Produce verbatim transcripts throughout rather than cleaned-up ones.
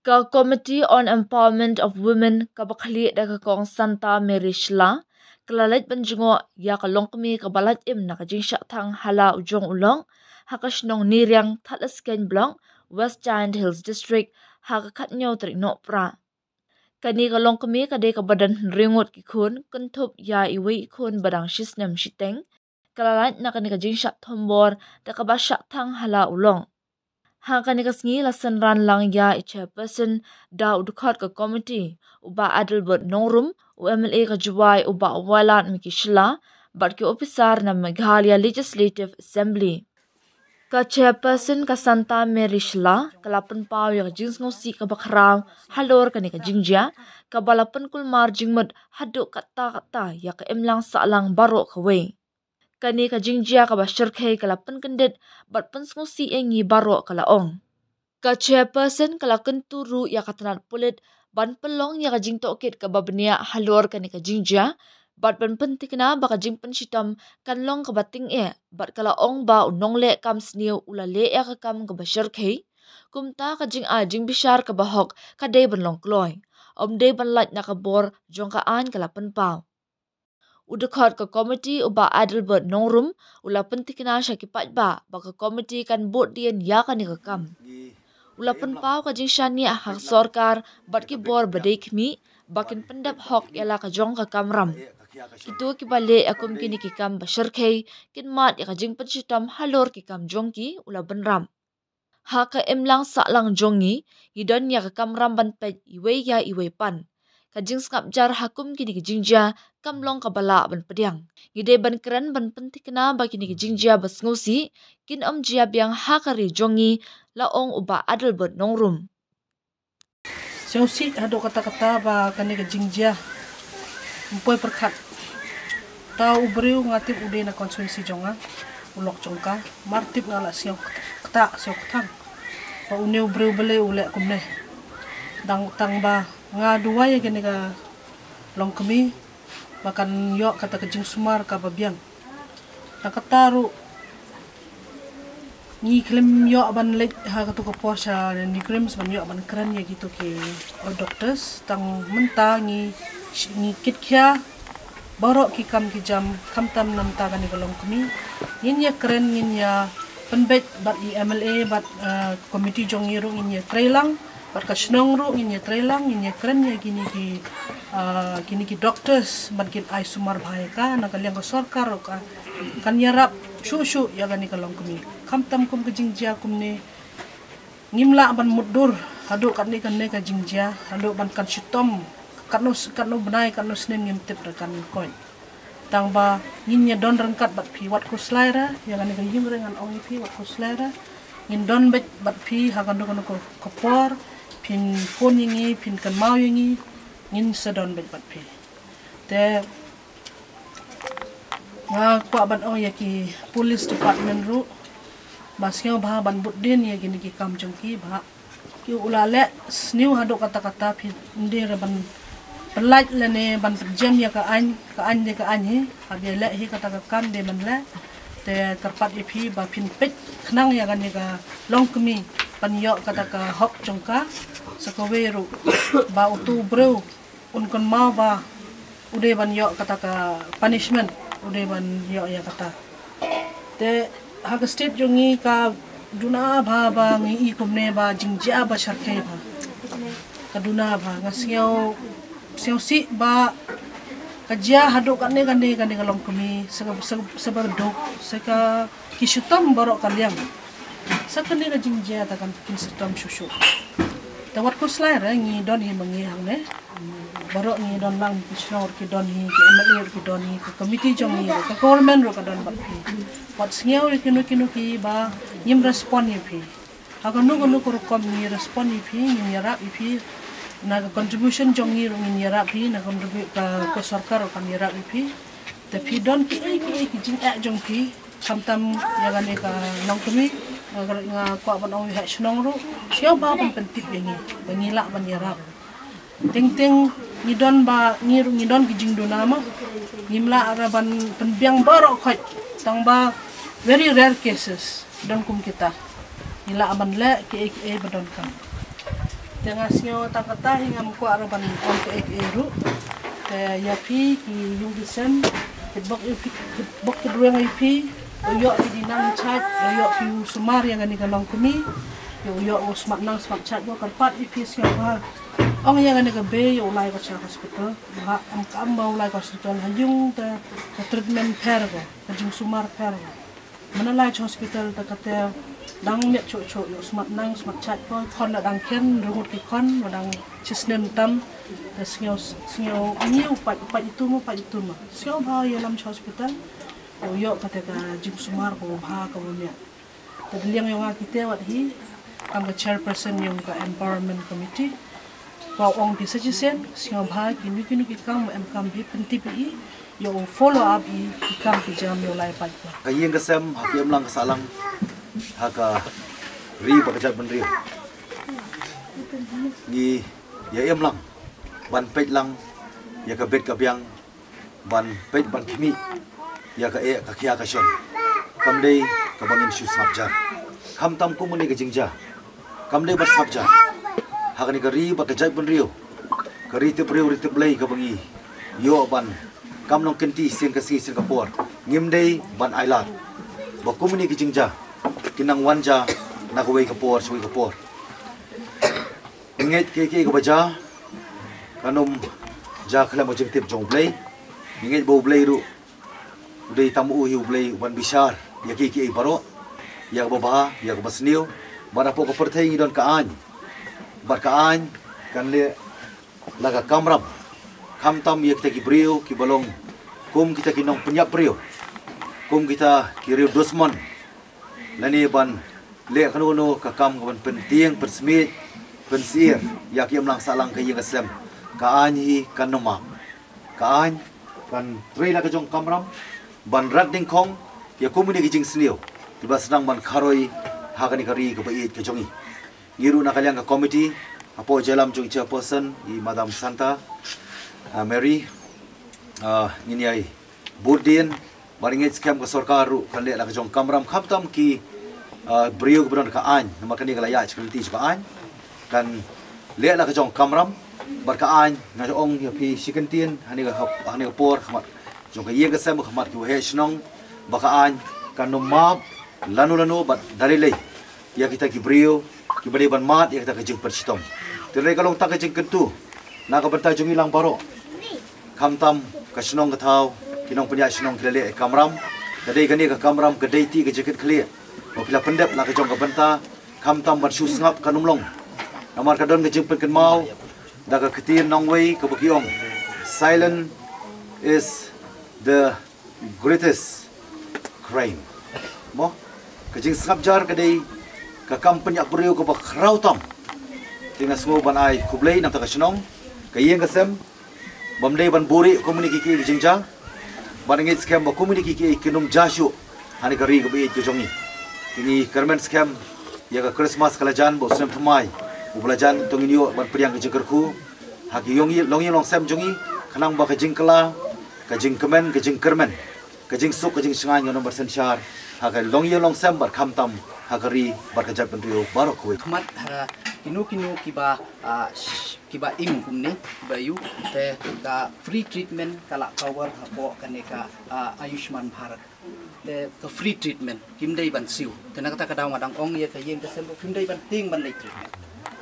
Ka Committee on Empowerment of Women kaba khlieh da ka Kong Santa Mary Shylla ka la leit ban jngoh ïa ka longkmie kaba lait im na ka jingshah thang ha la u jong u long ha ka shnong Niriang, Thadlaskein Block, West Jaintia Hills District, ha ka khatnïew tarik Nohprah. Kane ka longkmie ka dei kaba don hynriew ngut ki khun, kynthup ïa iwei i khun ba dang shi snem shiteng. Ka la lait na kane ka jingshah thombor da kaba shah thang ha la u long. Ha kane ka sngi la synran lang ïa i chairperson da u dkhot ka committee, u Bah Adelbert Nongrum, u M L A ka Jowai, u Bah Wailadmiki Shylla, bad ki ophisar na Meghalaya Legislative Assembly. Ka chairperson ka Santa Mary Shylla ka la pynpaw ïa ka jingsngewsih kaba khraw halor kane ka jingjia, kaba la pynkulmar jingmut haduh katta katta ïa ka imlang sahlang baroh kawei. Kane ka jingjia kaba shyrkhei ka la pynkyndit bad pynsngewsih ïa ngi baroh, ka la ong. Ka chairperson ka la kyntu ruh ïa ka tnat pulit ban pynlong ïa ka jingtohkit kaba bniah halor kane ka jingjia bad ban pynthikna ba ka jingpynshitom kan long kaba tyngeh, bad ka la ong ba u nongleh kam sniew u la leh ïa ka kam kaba shyrkhei. Kumta ka jingai jingbishar kaba hok ka dei ban long kloi, ym dei ban lait na ka bor jong ka aiñ, ka la pynpaw. U dkhot ka committee, u Bah Adelbert Nongrum, u la pynthikna sha ki paidbah ba ka committee kan bud dien ïa kane ka kam. U la pynpaw ka jingshaniah ha ka sorkar bad ki bor ba dei khmih ba kin pyndep hok ïa la ka jong ka kamram. Kito kiba leh ïa kum kine ki kam ba shyrkhei kin mad ïa ka jingpynshitom halor ki kam jong ki, u la bynrap. Ha ka imlang sahlang jong ngi, ngi don ïa ka kamram ban peit iwei ïa iwei pat. Ka jingsngap jar ha kum kine ki jingjia kam long kaba lah ban pdiang. Ngi dei ban kren ban pynthikna ba kine ki jingjia ba sngewsih kin ym jia biang ha ka ri jong ngi, la ong u Bah Adelbert Nongrum. Sngewsih haduh katta katta ba kane ka jingjia ym poi pyrkhat. Uta u briew nga tip u dei na constituency jong nga, u lok jong ka, mar tip nga la sngew kata, sngew kthang ba une u briew balei u leh kumne. Dang tang ba nga duwai ïa kane ka longkmie ba kan ïoh kata ka jingsumar kaba biang. Tang kata ruh ngi khlem ïoh ban leit ha kato ka por sha NEIGRIHMS ban ïoh ban kren ïa kito ki, uh, doctors. Tang mynta ngi, ngi kit khia baroh ki kam ki jam, khamtam namar kane ka longkmie. Ngin ïa kren, ngin ïa pynbeit bad i M L A bad, uh, committee jong ngi ruh ngin ïa trei lang. Bad ka shnong ruh ngin ïa trei lang, ngin ïa kren ïa kine ki, ah, kine ki doctors ban kin ai sumar bha ïa ka, na ka liang ka sorkar ruh ka kan ïarap shuh shuh ïa kane ka longkmie. Khamtam kum ka jingjia kumne, ngim lah ban mutdur haduh katne katne ka jingjia, haduh ban kan shitom katno s-, katno bnai, katno snem ngim tip re kan koit. Tang ba ngin ïa don ryngkat bad phi, wat khuslai re ïa kane ka ïing re, ngan ong ïa phi, wat khuslai re. Ngin don beit bad phi ha kano kano ka, ka por, phin phone ïa ngi, phin kynmaw ïa ngi, ngin sa don beit bad phi. Te nga kwah ban ong ïa ki police department ruh ba sngewbha ban bud dien ïa kine ki kam jong ki ba ki u la leh sniew haduh katta katta, phi ym dei re ban pynlait lane ban pynjem ïa ka aiñ, ka aiñ dei ka aiñ hi, haba ïaleh hi kata ka kam dei ban leh. Te kyrpad ïa phi ba phin peit khnang ïa kane ka longkmie ban ïoh kata ka hok jong ka, sa kawei ruh ba uto u briew un kynmaw ba u dei ban ïoh kata ka punishment, u dei ban ïoh ïa kata. Te ha ka state jong ngi ka duna bha ba ngi i kumne ba jingjia ba shyrkhei bha. Ka duna bha, nga sngew, sngewsih ba ka jia haduh katne katne, kane ka longkmie, sa ka, sa, sa ba duk, sa ka ki shitom baroh ka liang. Sa kane ka jingjia ta kan kin shitom shuh shuh. Te wat khuslai re, ngi don hi ma ngi hangne. Baroh ngi don lang, ki shnong ruh ki don hi, ki M L A ruh ki don hi, ka committee jong ngi, ka government ruh ka don bad phi. Wat sngew ïa kino kino ki ba ngim respond ïa phi. Ha kano kano ka rukom ngi respond ïa phi, ngin ïarap ïa phi. Na ka contribution jong ngi ruh ngin ïarap phi, na contribu-, ka, ka sorkar ruh kan ïarap ïa phi. Te phi don kiei kiei ki jingeh jong phi, khamtam ïa kane ka longkmie, nga, nga kwah ban ong ïa ha shnong ruh, sngewbha ban pyntip ïa ngi ba ngi lah ban ïarap. Teng teng ngi don ba, ngi ruh ngi don ki jingduna mo. Ngim lah re ban pynbiang baroh khoit, tang ba very rare cases don kum kita. Ngi lah ban leh kiei kiei ba donkam. Te nga sngew tang kata hi ngam kwah ruh ban ong kaei kaei ruh. Te ïa phi ki ïung ki sem, ki bok ïa phi, ki bok ki rweng ïa phi, u ïoh phi di nang chait, u ïoh phi u sumar ïa kane ka longkmie, u ïoh u smat nang smat chait, u kyrpad ïa phi sngewbha. Ong ïa kane ka bei ïa u lai ka cha hospital, ba em kam ba u lai ka hospital ha ïung te ka treatment pher ko, ka jingsumar pher ko. Mana lai cha hospital ta kate dang miat chuh chuh ïoh smat nang smat chait ko, khon la dang khen rngut ki khon la dang chisnem tam. Ta sngew sngew ngi u pait pait itu ma pait itu ma. Sngewbha ïalam cha hospital. Ïoh kate ka jingsumar ko bha ka ba miat. Ta diliang ïong a kite wat hi kam ka chairperson ïong ka empowerment committee. Ka ong ki sa chisien sngewbha kinu kinu ki kam em kam hi pynti pi i. Ïa u follow up i ki kam ki jam ïa u lai paidbah. Ka ïing ka sem ha ki imlang ka sahlang ha ka ri bad ka jaitbynriew. Ngi ïa imlang ban peit lang ïa ka bet ka biang, ban peit ban khmih ïa ka eh ka khia ka shon. Kam dei kaba ngin shu sngap jar. Khamtam kumne ka jingjia kam dei ban sngap jar ha kane ka ri bad ka jaitbynriew. Ka ri tip briew ri tip Blei kaba ngi ïoh ban kam nongkynti sien ka sngi sien ka por. Ngim dei ban ailad ba kumne ki jingjia kin nang wan jia na kawei ka por sha kawei ka por. Ngi ngeit kiei kiei kaba jia kan ym jia khlem ka jingtip jong U Blei. Ngi ngeit ba U Blei ruh u dei tam u hi U Blei uban bishar ïa kiei kiei baroh, ïa kaba bha, ïa kaba sniew. Bad hapoh ka pyrthei ngi don ka aiñ, bad ka aiñ kan leh la ka kamram. Khamtam ïa kita ki briew kiba long kum kita ki nongpynïap briew, kum kita ki riew dusmon, lane ban leh kano kano ka kam kaban pyntieng pynsmiej pynsyier ïa ki imlang sahlang ka ïing ka sem. Ka aiñ hi kan ym map. Ka aiñ kan trei la ka jong kamram ban rat dyngkhong ïa kumne ki jingsniew kiba sdang ban kharoi ha kane ka ri kaba ïeit ka jong ngi. Ngi ruh na ka liang ka committee hapoh jingïalam jong i chairperson i Madam Santa, ah, Mary, ah, ngin ïai bud dien. Bad ngi ngeit skhem ka sorkar ruh kan leh la ka jong kamram khamtam ki, ah, briew kiba don ka aiñ, namar kane ka la ïaid sha ka lynti jong ka aiñ. Kan leh la ka jong kamram bad ka aiñ, nga ong ïa phi shi kyntien, hane ka hap, hane ka por khmat jong ka ïing ka sem, khmat ki waheh shnong, ba ka aiñ kan ym map lano lano bad da lei lei ïa kita ki briew kiba dei ban mad ïa kita ka jingpynshitom. Te dei ka long tang ka jingkyntu na ka bynta jong ngi lang baroh. Khamtam ka shnong ka thaw, ki nongpynïaid shnong ki la leh kamram. Ka dei kane ka kamram ka dei ti ka jingkit khlieh ba phi la pyndep la ka jong ka bynta. Khamtam ban shu sngap kan ym long, namar ka don ka jingpynkynmaw da ka ktien nongwei kaba ki ong, silence is the greatest crime. Mo, ka jingsngap jar ka dei ka kam pynïap briew kaba khraw tam. Te nga sngew ban ai khublei na ka bynta ka shnong, ka ïing ka sem, bym dei ban buhrieh kumne ki ki jingjia. Bad ngi ngeit skhem ba kumne ki ki kin ym jia shuh hane ka ri kaba ïeit ka jong ngi. Te ngi kyrmen skhem ïa ka Christmas ka la jan bad u snem thymmai uba la jan, to ngin ïoh ban pdiang ka jingkyrkhu ha ki ïong, longïing longsem jong ngi, khnang ba ka jingkylla, ka jingkmen, ka jingkyrmen, ka jingsuk ka jingshngaiñ ngan ym ban synshar ha ka longïing longsem bad khamtam ha ka ri bad ka jaitbynriew baroh kawei. Khmat ha kino kino kiba, ah, sh-, kiba im kumne, kiba ïoh, te ka free treatment ka la cover hapoh kane ka, ah, Ayushman Bharat. Te ka free treatment kim dei ban siew. Te na kata ka daw nga dang ong ïa ka ïing ka sem ruh kim dei ban tieng ban leit treatment.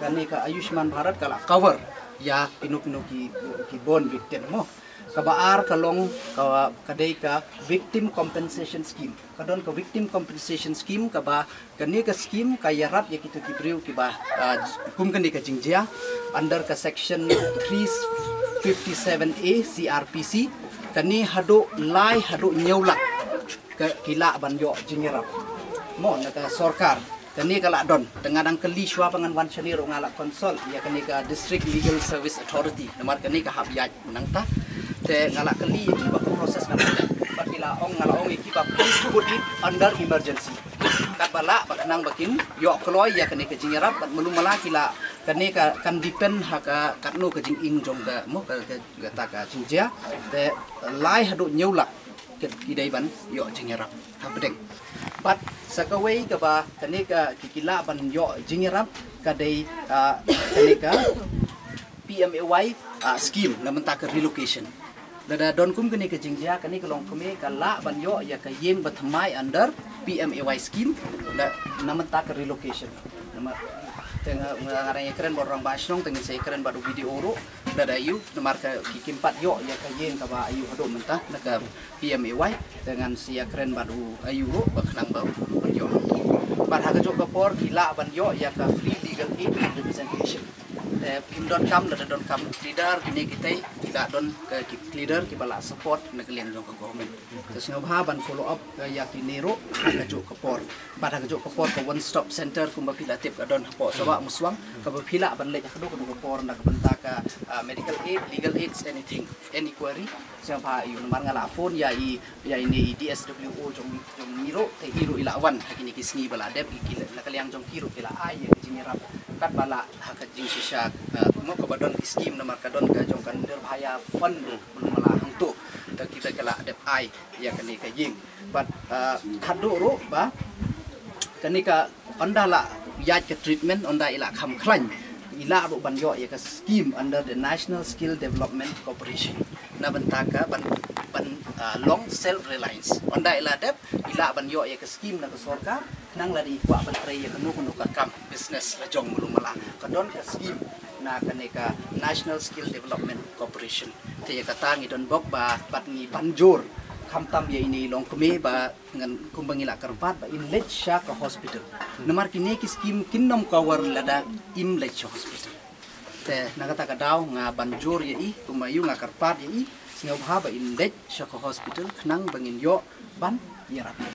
Kane ka Ayushman Bharat ka la cover ïa kino kino ki, ki bun victim mo. Kaba ar ka long ka, ka dei ka victim compensation scheme. Ka don ka victim compensation scheme kaba kane ka scheme ka ïarap ïa kito ki briew kiba, ah, kum kane ka jingjia under ka section three fifty-seven A C R P C. Kane haduh lai haduh hynñiew lak ka ki lah ban ïoh jingïarap mo na ka sorkar. Kane ka la don, te nga dang kylli shuwa ba ngan wan shane ruh nga la consult ïa kane ka District Legal Service Authority, namar kane ka hap ïaid nangta. Te nga la kylli ïa ki ba ka process ka la dei, bad ki la ong, nga la ong ïa ki ba please put it under emergency. Katba lah ba khnang ba kin ïoh kloi ïa kane ka jingïarap, bad malu mala ki la, kane ka kan depend ha ka katno ka jingim jong ka mo ka, ka, kata ka jingjia. Te lai haduh hynñiew lak ki, ki dei ban ïoh jingïarap hapdeng. Bad Sa kawei kaba kane ka ki ki lah ban ïoh jingïarap ka dei, ah, kane ka P M A Y, ah, scheme na bynta ka relocation. Lada don kum kane ka jingjia, kane ka longkmie ka lah ban ïoh ïa ka ïing bathymmai under P M A Y scheme na, na bynta ka relocation. Namar te nga, nga, nga ïakren bad u rangbah shnong, te ngin sa ïakren bad u B D O ruh. Lada aiu, namar ka ki kim pat ïoh ïa ka ïing kaba aiu haduh mynta na ka P M A Y, te ngan sa ïakren bad u aiu ruh ba khnang ba u ïoh. Bad ha kajuh ka por ki lah ban ïoh ïa ka free legal aid and representation. Te kim donkam, lada donkam pleader, kine kitei ki lah don ka ki pleader kiba lah support na ka liang jong ka government. Te sngewbha ban follow up, eh, ïa kine ruh ha kajuh ka por. Bad ha kajuh ka por ka one stop center kumba phi la tip ka don hapoh Sabah Muswang, kaba phi lah ban leit ha kajuh ka por na ka bynta ka, ah, medical aid, legal aids, anything, any query. Sngewbha aiu, namar nga la phone ïa i, ïa ine i D S W O jong, jong ngi ruh, te i ruh i la wan ha kine ki sngi ba la dep, i ki la, na ka liang jong ki ruh ki la ai ïa ka jingïarap katba lah ha ka jingshisha, ah, mo kaba don ki scheme, namar ka don ka jong ka Nirbhaya Fund ruh, mala hangto, te kita ki la dep ai ïa kane ka ïing. Bad, ah, haduh ruh ba kane ka, ynda la ïaid ka treatment, ynda i la kham khlaiñ, i lah ruh ban ïoh ïa ka scheme under the National Skill Development Corporation na bynta ka ban, ban, ah, long self reliance. Ynda i la dep, i lah ban ïoh ïa ka scheme na ka sorkar, khnang lada i kwah ban trei ïa kano kano ka kam business la jong, mala mala, ka don ka scheme na kane ka National Skill Development Corporation. Te ïa kata ngi don bok ba pat ngi ban jur, khamtam ïa ine i longkmie ba ngan, kumba ngi la kyrpad ba in leit sha ka hospital. Namar kine ki scheme kin nym cover lada im leit sha hospital. Te na kata ka daw nga ban jur ïa i, kumba aiu nga kyrpad ïa i, sngewbha ba in leit sha ka hospital khnang ba ngin ïoh ban ïarap.